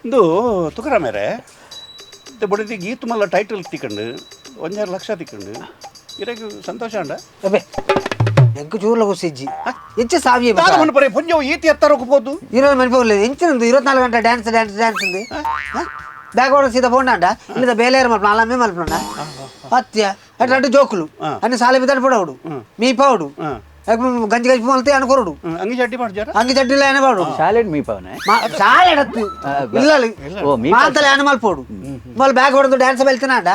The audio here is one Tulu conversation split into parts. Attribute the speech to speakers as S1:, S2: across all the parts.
S1: ಇಂದು ತುಕರಾಮೇರೆ ಬಡಿದಿ ಗೀತ ಮಲ್ಲ ಟೈಟಲ್ ತಿಕ್ಕಂಡು ಒಂಜಾರು ಲಕ್ಷ ತಿಕ್ಕಂಡು ಇರಕ್ಕೆ ಸಂತೋಷ ಅಂಡ.
S2: ಅಬ್ಬೆ, ಎಂಕ್ ಚೂರ್ಲ ಕುಸಿಜ್ಜಿ ಹೆಚ್ಚು ಸಾವಿಯ.
S1: ದಾದ ಮನ್ಪರೆ ಪೊಂಜವು ಈತಿ ಎತ್ತರಕ್ಕೆ ಪೋದು.
S2: ಇರೋದು ಮನ್ಪೋಗ್ಲಿ ಎಂಚಿನಂದು 24 ಗಂಟೆ dance dance dance ఉంది. ಬ್ಯಾಗ್ ಹೊಡ ಸೀದಾ ಫೋನ್ ಇಲ್ಲದ ಬೇಲೇರು ಮಲ್ಪ ಅಲ್ಲಮ್ಮೆ ಮಲ್ಪಂಡ ಅತ್ಯ ಅಟ್ ಅಡ್ಡು ಜೋಕುಲು ಅన్ని ಸಾಲೆ ಬಿದ್ದಾడు ಪಡవుడు మీ పావుడు ಗಂಜಿ ಗಂಜಿ ಮಲ್ತೆ ಅನ್ಕೊರಡು.
S1: ಅಂಗಿ ಚಡ್ಡಿ ಮಾಡ್ಜಾರ?
S2: ಅಂಗಿ ಚಡ್ಡಿಲ್ಲ ಏನ ಪಾಡು.
S3: ಶಾಲೆಡ್ ಮೀ ಪವನ.
S2: ಸಾಲೆ ಎಡತ್ತು ಇಲ್ಲ.
S3: ಓ, ಮೀ
S2: ಮಾತಲೆ ಆನ ಮಲ್ಪೋಡು ಮಲ್ ಬ್ಯಾಗ್ ಹೊಡೆದು ಡ್ಯಾನ್ಸ್ ಬೆಲ್ತಿನಾಡ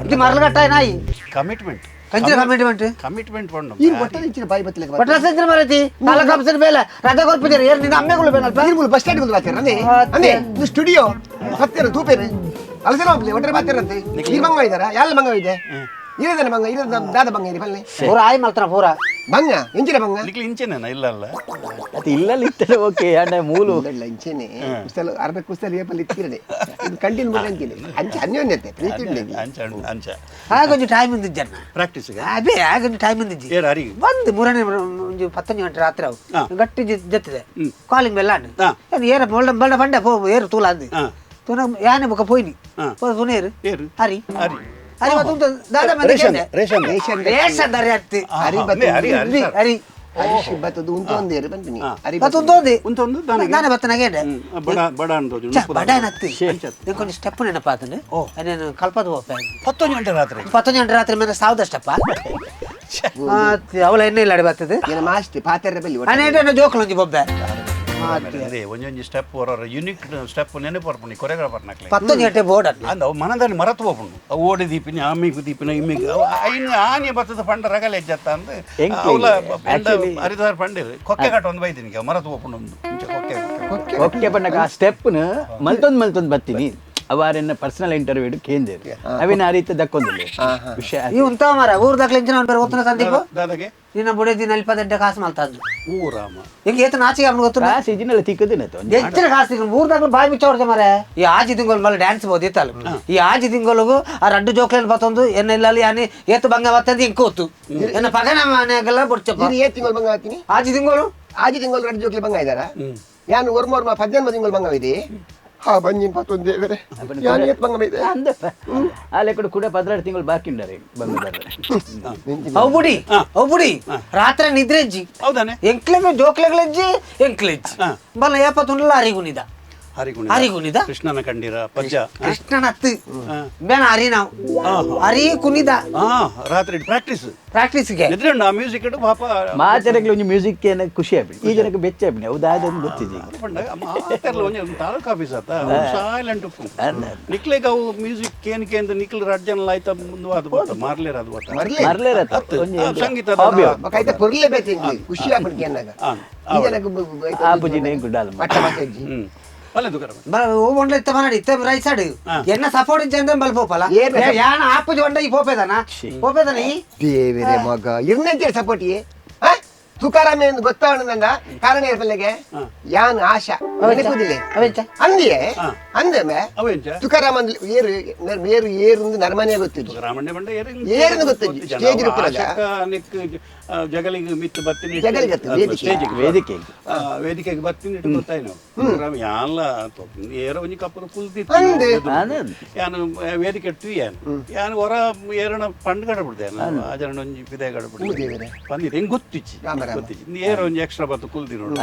S2: ಇದು ಮರಲಗಟ್ಟ ನಾಯಿ.
S1: ಕಮಿಟ್ಮೆಂಟ್.
S2: ಕಂಚಿನ ಕಮಿಟ್ಮೆಂಟ್.
S1: ಕಮಿಟ್ಮೆಂಟ್ ಪಂಡು.
S4: ಈ ಒಟ್ಟೆ ಇಚ್ಚಿನ ಬಾಯಿ ಬತ್ತಲೆ.
S2: ಒಟ್ಟ ಸಜ್ಜನ ಮರತಿ ನಾಲ್ಕು ಕಂಪ್ಸನ್ ಬೇಲೆ ರಜೆ ಕೊರ್ಪಿದ್ದೀರಿ ಏರ್ ನಿನ್ನ ಅಮ್ಮೆಗಳು ಬೇನಲ್ಪ.
S4: ನೀವು ಬಸ್ ಸ್ಟ್ಯಾಂಡ್ ಬಂದು ಬಾತೀರ ಅಂದೇ ಇದು ಸ್ಟುಡಿಯೋ ಸತ್ತಿರ ತೂಪೇರು ಅಲಸನ ಹೋಗ್ಲಿ ಒಟ್ಟರೆ ಬಾತಿರಂತೆ. ಈ ಬಂಗ ಇದ್ದಾರಾ? ಯಾಲ ಬಂಗ ಇದೆ? ಇರದನ ಬಂಗ ಇರದ ದಾದ ಬಂಗ ಇರಿ ಪಲ್ಲೆ.
S2: ಪೂರ ಆಯ್ ಮಲ್ತನ ಪೂರ.
S4: ಬಂಗ ಎಂಚಿನ ಬಂಗ?
S1: ನಿಕ್ಲಿ ಇಂಚೆನೇನ ಇಲ್ಲ ಅಲ್ಲ?
S3: ಅದು ಇಲ್ಲಲ್ಲಿ ಇತ್ತರೆ ಓಕೆ ಅಂಡ ಮೂಲು.
S4: ಇಲ್ಲ, ಇಂಚೆನೆ ಕುಸ್ತಲು ಅರ್ಧ ಕುಸ್ತಲು ಏಪಲ್ಲಿ ಇತ್ತಿರಡೆ ಇದು ಕಂಟಿನ್ಯೂ ಮಾಡಿ ಅಂತೀನಿ ಅಂಚೆ ಅನ್ಯೋನ್ಯತೆ ಪ್ರೀತಿ ಉಂಡೆ.
S1: ಅಂಚ ಅಂಚ.
S2: ಆಗೊಂಜಿ ಟೈಮ್ ಇಂದಿಜ್ಜನ್ನ.
S1: ಪ್ರಾಕ್ಟೀಸ್ಗೆ.
S2: ಅದೇ ಆಗೊಂಜಿ ಟೈಮ್ ಇಂದಿಜ್ಜಿ.
S1: ಏರ್ ಅರಿಗೆ?
S2: ಬಂದು ಮೂರನೇ ಒಂಜಿ ಪತ್ತೊಂಜಿ ಗಂಟೆ ರಾತ್ರಿ ಅವು ಗಟ್ಟಿ ಜತ್ತಿದೆ ಕಾಲಿಂಗ್ ಬೆಲ್ಲ ಅಂಡು. ಏರ ಬೊಳ್ಳ ಬಳ್ಳ ಬಂಡೆ ಪೋ ಏರು ತೂಲ ಅಂದು. ತೂನ ಯಾನೆ ಬೊಕ ಪೋಯ್ನಿ. ಪೋದು ಏರು.
S1: ಏರು?
S2: ಹರಿ.
S1: ಅರಿ.
S2: ಹರಿ ಮತ್ತು ದಾದಾ ಮಂದಿ.
S1: Ration ration.
S4: Ration.
S2: Ration ದಾರಿ ಅತ್ತಿ.
S4: ಅರಿ.
S1: ಅರಿ ಅರಿ.
S2: ಹರಿ.
S4: ಹರಿ ಬತ್ತದು ಉಂಟು ಒಂದು ಏರು ಬಂತೀನಿ ಹರಿ.
S2: ಮತ್ತೊಂದು.
S1: ಉಂತೊಂದು ದಾನೆಗೆ?
S2: ದಾನೆ ಬತ್ತನಾಗೆ.
S1: ಬಡ ಬಡ ಅಂದೋಜು.
S2: ಬಡ ನತ್ತಿ ಇಂಕೊಂದು ಸ್ಟೆಪ್ ನೆನಪಾತಂಡು నేను ಕಲ್ಪದ ಹೋಗ್ಪೆ.
S1: 11 ಗಂಟೆ ರಾತ್ರಿ.
S2: 11 ಗಂಟೆ ರಾತ್ರಿ ಮೇಲೆ ಸಾವ್ದ ಸ್ಟೆಪ್ಪ ಅವಳ ಎಣ್ಣೆ ಇಲ್ಲ ಬರ್ತದೆ.
S4: ಏನ ಮಾಸ್ತಿ ಪಾತೆರ ಬೆಲ್ಲಿ.
S2: ಅನೇಕ ಜೋಕುಲು ಒಂಜಿ ಬೊಬ್ಬೆ.
S1: ಅದೇ ಒಂಜೊಂಜಿ ಸ್ಟೆಪ್ ಹೊರ ಯೂನಿಕ್ ಸ್ಟೆಪ್ ನೆನಪು ಬರ್ಪುಂಡು ಕೊರಿಯೋಗ್ರಾಫರ್ ನಕ್ಲೆ.
S2: 11 ಗಂಟೆ ಬೋರ್ಡ್ ಅಲ್ಲ.
S1: ಅಂದ ಅವು ಮನದಾನಿ ಮರತು ಹೋಪುಂಡು. ಅವು ಓಡಿ ದೀಪಿನ ಆಮಿಗ್ ದೀಪಿನ ಇಮ್ಮಿಗ್ ಐನು ಆನೆ ಬತ್ತದ ಪಂಡ ರಗಲೆ ಎಜ್ಜತ್ತ ಅಂದ್.
S3: ಎಂಕ್
S1: ಅವಲ
S3: actually-
S1: ಹರಿದಾರ್ ಪಂಡಿರು ಕೊಕ್ಕೆ ಕಟ್ಟ ಒಂದು ಬೈದಿನಿ ಮರತು ಹೋಪುಂಡು ಒಂದು ಇಂಚ ಕೊಕ್ಕೆ.
S3: ಓಕೆ ಪಂಡಕ ಆ ಸ್ಟೆಪ್ನ ಮಲ್ತೊಂದು ಮಲ್ತೊಂದು ಬತ್ತೀನಿ ಅವಾರೆನ್ನ ಪರ್ಸನಲ್ ಇಂಟರ್ವ್ಯೂ ಕೇಂದ್ರ ಅವಿನ ಆ ರೀತಿ ದಕ್ಕೊಂದಿಲ್ಲ ವಿಷಯ.
S2: ಈ ಉಂತಾವ ಮಾರ ಊರ್ ದಾಖಲೆ ಇಂಚಿನ ಬೇರೆ ಗೊತ್ತನ ಸಂದೀಪ್.
S1: ದಾದಾಗೆ?
S2: ನಿನ್ನ ಬುಡದಿ ನಲ್ಪದೆಂಟೆ ಕಾಸು ಮಲ್ತಂದು.
S1: ಓ ರಾಮ!
S2: ಹಿಂಗೆ ಏತ ನಾಚಿಗೆ ಅವ್ನಿಗೆ ಗೊತ್ತು.
S3: ಕಾಸು ಇಜಿನೆಲ್ಲ ತಿಕ್ಕದಿನ.
S2: ಹೆಚ್ಚಿನ ಕಾಸು ತಿಂಗಳು ಮೂರ್ ದಾಖಲೆ ಬಾಯಿ ಮುಚ್ಚೋರ್ದೆ ಮಾರೆ. ಈ ಆಜಿ ತಿಂಗಳು ಮಲ್ಲ ಡ್ಯಾನ್ಸ್ ಬೋದಿತ್ತಲ್ಲ ಈ ಆಜಿ ತಿಂಗಳಿಗೂ ಆ ರಡ್ಡು ಜೋಕ್ಲೇನ್ ಬತ್ತೊಂದು ಎನ್ನ ಇಲ್ಲ ಯಾನಿ ಏತು ಬಂಗ ಬತ್ತಂದು ಇಂಕೋತು ಎನ್ನ ಪಗನ ಮನೆಗೆಲ್ಲ ಬುಡ್ಚಪ್ಪ.
S4: ಇದು ಏ ತಿಂಗಳು ಬಂಗ ಹಾಕ್ತೀನಿ?
S2: ಆಜಿ ತಿಂಗಳು.
S4: ಆಜಿ ತಿಂಗಳು ಎರಡು ಜೋಕ್ಲಿ ಬಂಗ ಇದ್ದಾರಾ? ಯಾನು ಒರ್ಮ ಒರ್ಮ 18 ತಿಂಗಳು ಬಂಗ ಇದೆ. ಹಾ ಬಂಜಿನ ಪತ್ತೊಂದು ದೇವರೇ ಯಾನು ಏತ್ ಬಂಗ ಇದೆ.
S3: ಅಂದಪ್ಪ ಆ ಲೆಕ್ಕಡು ಕೂಡ 16 ತಿಂಗಳು ಬಾಕಿ ಉಂಡಾರೆ ಬಂಗ ಬರ್ರೆ.
S2: ಅವು ಬುಡಿ ಅವು ಬುಡಿ ರಾತ್ರಿ ನಿದ್ರೆ ಅಜ್ಜಿ.
S1: ಹೌದಾನೆ.
S2: ಎಂಕ್ಲೆಗ್ ಜೋಕ್ಲೆಗ್ಲೆಜ್ಜಿ ಎಂಕ್ಲೆಜ್ಜಿ ಬಲ್ಲ ಏಪತ್ತುಂಡಲ ಅರಿಗುನಿದ.
S1: ಹರಿಗುಣಿದ.
S2: ಹರಿಗುಣಿದ.
S1: ಕೃಷ್ಣನ ಕಂಡೀರ ಪಜ್ಜ.
S2: ಕೃಷ್ಣನ ಅತ್ತು ಬೇನ ಹರಿ ನಾವು ಹರಿ ಕುನಿದ.
S1: ಹಾ ರಾತ್ರಿ ಪ್ರಾಕ್ಟೀಸ್.
S2: ಪ್ರಾಕ್ಟೀಸ್ಗೆ.
S1: ನಿದ್ರೆ ಉಂಡು ಆ ಮ್ಯೂಸಿಕ್ ಇಡು ಪಾಪ.
S3: ಮಾಚರಗ್ಲ ಒಂಜಿ ಮ್ಯೂಸಿಕ್ ಏನ ಖುಷಿ ಆಪಿಡಿ ಈ ಜನಕ್ಕೆ ಬೆಚ್ಚ ಆಪಿಡಿ ಹೌದು ಆದೊಂದು ಗೊತ್ತಿದೆ.
S1: ಪಂಡ ಮಾತೆರ್ಲ ಒಂಜಿ ಒಂದು ತಾಲೂಕು ಆಫೀಸ್ ಆತ ಸೈಲೆಂಟ್ ಉಪ್ಪು ನಿಕ್ಲೆಗ್ ಅವು ಮ್ಯೂಸಿಕ್ ಕೇನ್ ಕೇಂದ್ರ ನಿಕ್ಲ್ ರಡ್ಜನ್ ಆಯ್ತ ಮುಂದೆ ಅದು ಬೋತ ಮಾರ್ಲೇರ್ ಅದು ಬೋತ.
S4: ಮರ್ಲೆ.
S3: ಮರ್ಲೇರತ್ತ.
S1: ಅತ್ತು,
S3: ಒಂಜಿ
S1: ಆ, ಸಂಗೀತ
S3: hobby.
S4: ಐತ ಪೊರ್ಲೆ ಬೇತೆ ಎಂಕ್ಲೆಗ್ ಖುಷಿ ಆಪುಂಡು ಕೇನ್ನಾಗ. ಈ ಜನಕ್ಕೆ
S3: ಆ ಪೂಜಿನ ಎಂಕುಂಡಾಲ.
S4: ಮಟ್ಟ ಮಟ್ಟಜ್ಜಿ.
S1: ಹ್ಮ್ ಅಲ್ಲೇ ದುಕಾನ.
S2: ಓ ಒಂಡ್ಲ ಇತ್ತ ಮನಾಡಿ ಇತ್ತ ರೈಸಾಡು ಎನ್ನ ಸಪೋರ್ಟ್ ಇಜ್ಜಂದ್ರೆ ಬಲ್ ಪೋಪಲ.
S4: ಏನ್?
S2: ಯಾನ ಆಪುಜಿ ಒಂಡ ಈ ಪೋಪೆದನ ಪೋಪೆದನ ಈ.
S4: ದೇವರೇ ಮಗ ಇರ್ನಂತೆ ಸಪೋರ್ಟ್ ತುಕಾರಾಮ ಎಂದು ಗೊತ್ತಾವಣದಂಡ ಕಾರಣ ಏರ್ಪಲ್ಲೆಗೆ ಯಾನ್ ಆಶಾ ನೆನಪುದಿಲ್ಲ.
S2: ಅವೆಂಚ?
S4: ಅಂದಿಯೇ ಅಂದಮೆ.
S1: ಅವೆಂಚ?
S4: ತುಕಾರಾಮ ಅಂದ್ಲಿ ಏರು ಏರು ಏರು ನರಮನೆ ಗೊತ್ತಿದ್ದು.
S1: ರಾಮಣ್ಣ ಬಂಡ ಏರು.
S4: ಏರುಂದು ಗೊತ್ತಿಜ್ಜಿ. ಸ್ಟೇಜ್ ಇರುತ್ತಲ್ಲ.
S1: ನಿಕ್ ಜಗಲಿಗೆ ಮಿತ್ತು ಬತ್ತಿನಿ.
S4: ಜಗಲಿಗೆ ಅತ್ತು, ವೇದಿಕೆ.
S1: ಸ್ಟೇಜಿಗೆ.
S3: ವೇದಿಕೆ.
S1: ವೇದಿಕೆಗೆ ಬತ್ತಿನಿ ಇಟ್ಟು ಗೊತ್ತಾಯ್ನು ರಾಮ ಯಾನ್ಲ ಏರ ಒಂಜಿ ಕಪ್ಪದ ಕುಲ್ದಿತ್ತು.
S4: ಅಂದೆ.
S1: ಯಾನು ವೇದಿಕೆ ಇಟ್ಟು ಯಾನು ಯಾನು ಹೊರ ಏರಣ ಪಂಡ್ ಕಡಬಿಡ್ದೆ ಆಚರಣೆ ಒಂಜಿ ಪಿದೆ ಕಡಬಿಡ್ದೆ.
S4: ದೇವರೇ.
S1: ಬಂದಿದೆ ಹೆಂಗ್ ಗೊತ್ತಿಚ್ಚಿ.
S4: ರಾಮ ರಾಮ.
S1: ಗೊತ್ತಿಚ್ಚಿ ಏರ ಒಂಜಿ ಎಕ್ಸ್ಟ್ರಾ ಬತ್ತು ಕುಲ್ದಿ ನೋಡು.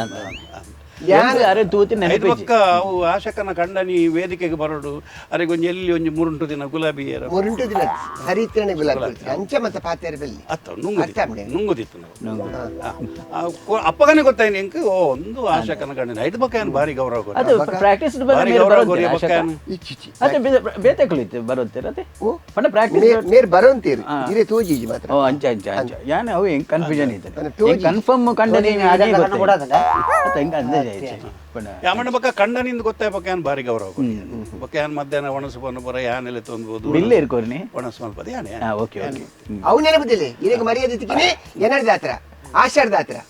S3: ಯಾರು ಅರೆ ತೂತಿ
S1: ಐದು
S3: ನೆನಪಿಜ್ಜಿ.
S1: ಪಕ್ಕ ಅವು ಆಶಕನ ಕಂಡನಿ ವೇದಿಕೆಗೆ ಬರೋಡು ಅರೆಗೆ ಒಂಜಿ ಎಲ್ಲಿ ಒಂಜಿ ಮುರುಂಟು ದಿನ ಗುಲಾಬಿ ಏರ.
S4: ಮುರುಂಟು ದಿನ ಹರಿತ್ರನೆ ಗುಲಾಬಿ ಅಂಚೆ ಮತ್ತೆ ಪಾತೆರ ಬೆಲ್ಲಿ.
S1: ಅತ್ತ ನುಂಗುದಿತ್ತು.
S4: ಅತ್ತ ಅಂಬ್ಲೆ.
S1: ನುಂಗುದಿತ್ತು ನಾವು ಅಪ್ಪಗನೇ ಗೊತ್ತಾಯ್ತು ಎಂಕ್ ಓ ಒಂದು ಆಶಕನ ಕಂಡನಿ ಐದು ಪಕ್ಕ ಏನು ಭಾರಿ ಗೌರವ ಕೊರಿ.
S3: ಅದು ಪ್ರಾಕ್ಟೀಸ್
S1: ಭಾರಿ ಗೌರವ ಕೊರಿಯ ಪಕ್ಕ ಏನು.
S4: ಇಚ್ಚಿಚ್ಚಿ.
S3: ಅದೇ ಬೇತೆಕುಲು ಇತ್ತು ಬರೋತ್ತೀರ ಅದೇ
S4: ಓ.
S3: ಪಂಡ ಪ್ರಾಕ್ಟೀಸ್.
S4: ಮೇರ್ ಬರೋಂತೀರಿ ಇರೇ ತೋಜಿಜಿ ಮಾತ್ರ.
S3: ಓ ಅಂಚ ಅಂಚ ಅಂಚ ಯಾನ್ ಅವು ಹೆಂಗ್ ಕನ್ಫ್ಯೂಷನ್
S4: ಪಂಡ
S3: ಐತೆ
S4: ತೋಜಿ.
S3: ಕನ್ಫರ್ಮ್ ಕಂಡನಿ.
S2: ಕಣ್ಣು ಕೊಡಾದಲ್ಲ?
S3: ಹೆಂಗ ಅಂದಾಜ್ ಆಯ್ತು ಪಂಡ.
S1: ಯಾಮಣ್ಣ ಬಕ್ಕ ಕಂಡನಿಂದ ಗೊತ್ತಾಯ್ ಪಕ್ಕ ಏನು ಭಾರಿ ಗೌರವ ಕೊರಿ. ಬಕ್ಕ ಏನು ಮಧ್ಯಾಹ್ನ ಒಣಸು ಬನ್ನು ಬರ ಯಾನೆಲ್ಲ ತೊಂದ್ಬೋದು.
S3: ಬಿಲ್ ಇರ್ಕೋರ್ನಿ.
S1: ಒಣಸು ಮಲ್ಪದ ಯಾನೆ.
S3: ಹಾ ಓಕೆ ಓಕೆ.
S4: ಅವು ನೆನಪುದಿಲ್ಲ ಇದಕ್ಕೆ ಮರ್ಯಾದೆ ತಿಕ್ಕಿನಿ ಎನರ್ದ ಹತ್ರ ಆಷಾಢದ ಹತ್ರ.